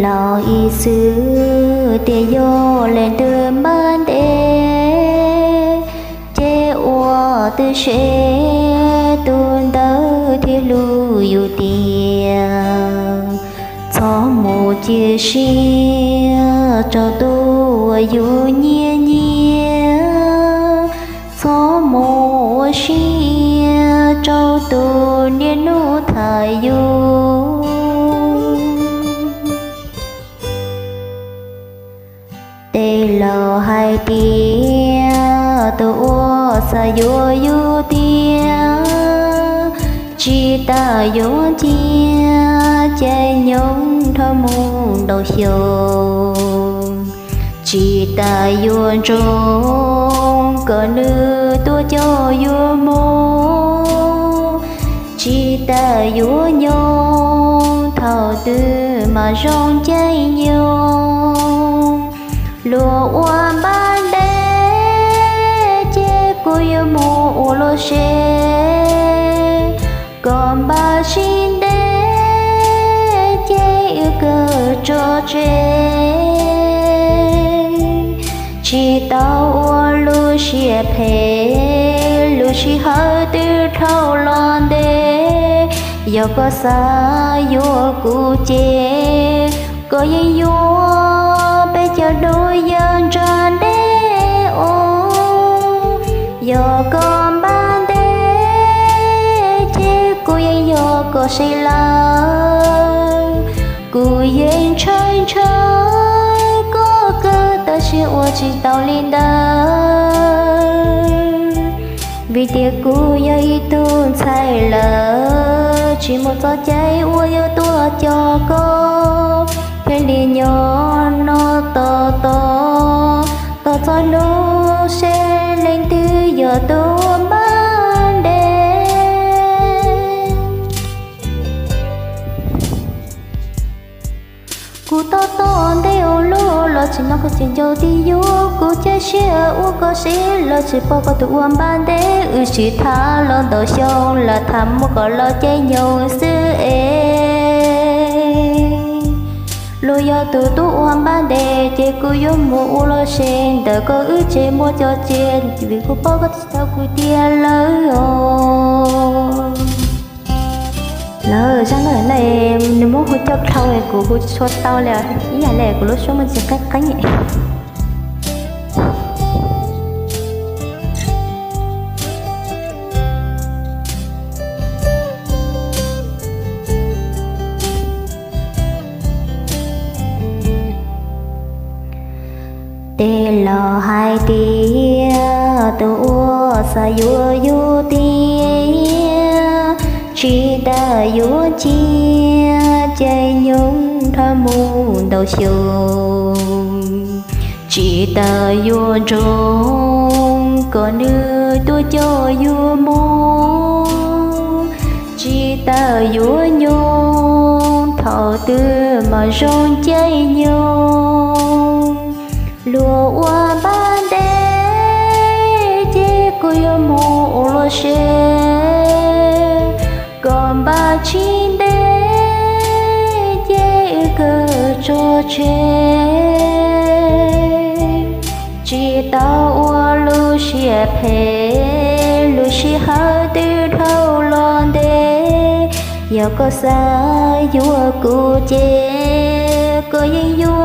Laus ib xwm tias yog leej twg npaj ntev, ces ua tib se tus ntawd thiaj hlub yus tiag. Txhob mus cia siab rau tus uas yus nyiam nyiam, txhob mus ua siab rau tus niaj hnub tham yus. Tej laus hais tias tus uas xav yuav yus tiag, tsis tas yuav cia caij nyoog dhau mus ntau xyoo, tsis tas yuav nrog kom nws tuaj coj yuav mus, tsis tas yuav nyoog thaum twg mas zoo caij nyoog. Luag ua npaj ntev, ces kuv yuav mus ua luag seb, kom npaj sib ntev, ces wb kawg tso tseg. Tsis tau ua lub siab phem, lub sij hawm twb dhau los ntev. Yog koj xav yuav kuv ces koj yeej yuav peb cov dub yawg nra deb os. Yog koj npaj ntev, ces kuv yeej yog koj seb lawm. Kuv yeej ntshai ntshai koj kawg, tab sis ua tsis tau li ntawd, vim tias kuv yog ib tug ntxhais lawm, tsis muaj txoj cai uas yuav tuaj coj koj thiaj li nyob no tos tos, tos txog hnub seb leej twg yog tus npaj ntev. Kuv tos tos ntev ua luaj los tsis hnov koj cem ncaus thiab yuav kuv caij siab ua koj seb los tsis pom koj tus uas npaj ntev. Wb sib tham los ntau xyoo, lam tham muab kom los caij nyoog xwb es. Luag yog tus tub uas npaj ntev, ces kuv yuav mus ua luag seb ntawm koj wb tsev muaj cov tsev, vim kuv paub koj tsis tau kuv tiag lawm os. Lawv zaj no ne, nws muab hu coj dhau, kuv hu tsis tshua tau li, ib yam li kuv lub suab muaj ntsis qeeb qeeb. Tej laus hais tias tus uas xav yuav yus tiag, tsis tas yuav cia caij nyoog dhau mus ntau xyoo, tsis tas yuav nrog kom nws tuaj coj yuav mus, tsis tas yuav nyoog thaum twg mas zoo caij nyoog. Luag ua npaj ntev, ces kuv yuav mus ua luag seb, kom npaj tsis ntev, ces wb kawg tso tseg. Tsis tau ua lub siab phem, lub sij hawm twb dhau los ntev. Yog koj xav yuav kuv ces koj yeej yuav